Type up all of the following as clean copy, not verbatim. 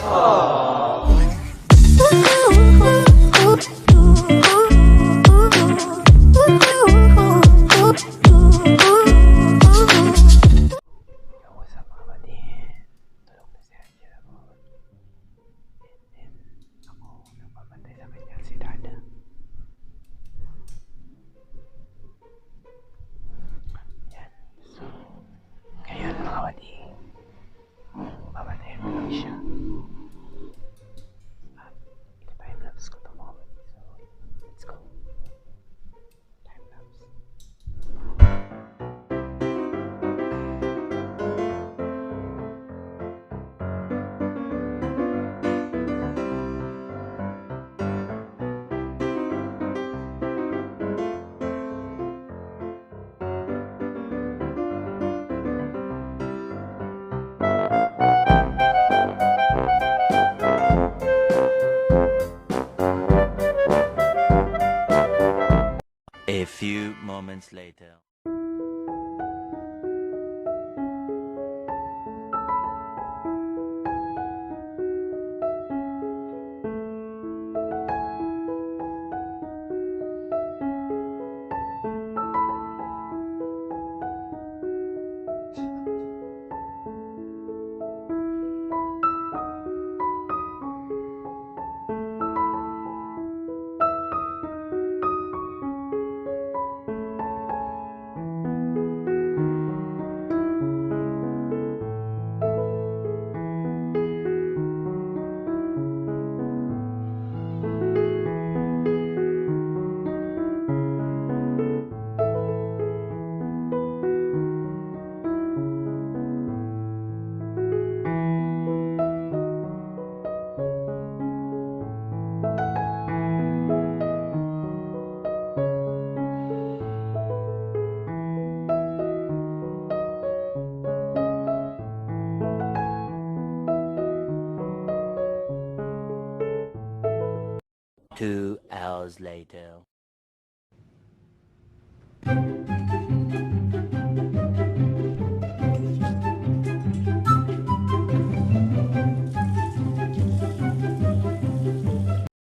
Yo, what's up, mga buddy? Tulog na si Angela, mga buddy. And then, ako, nagbabantay sa kanya si Dada. Yan. So, ngayon, mga buddy, babantayan ko lang siya. At ita-timelapse ko to, mga buddy. So, let's go. Timelapse. A few moments later. 2 hours later.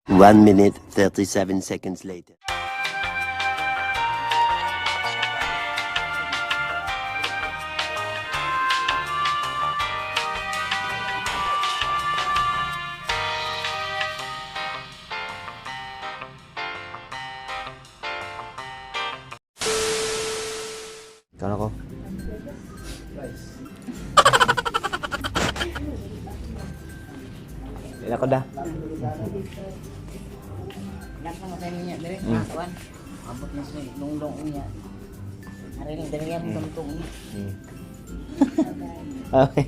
1 minute, 37 seconds later. Kala ko. Dila ko da. Nak na sa niya dire, kuan. Abot na sa lunglong niya. Ari lang dire yan tungtong niya. Okay.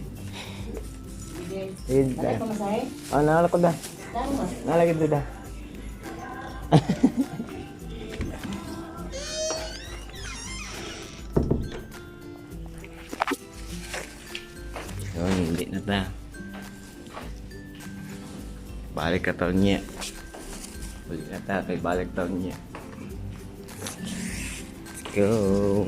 Sige. Dali ko masahe. Oh, nalala ko da. Tama. Nalala ko da. Yun, hindi na ta. Balik ka taon niya. Balik na ta, kay balik taon niya. Let's go.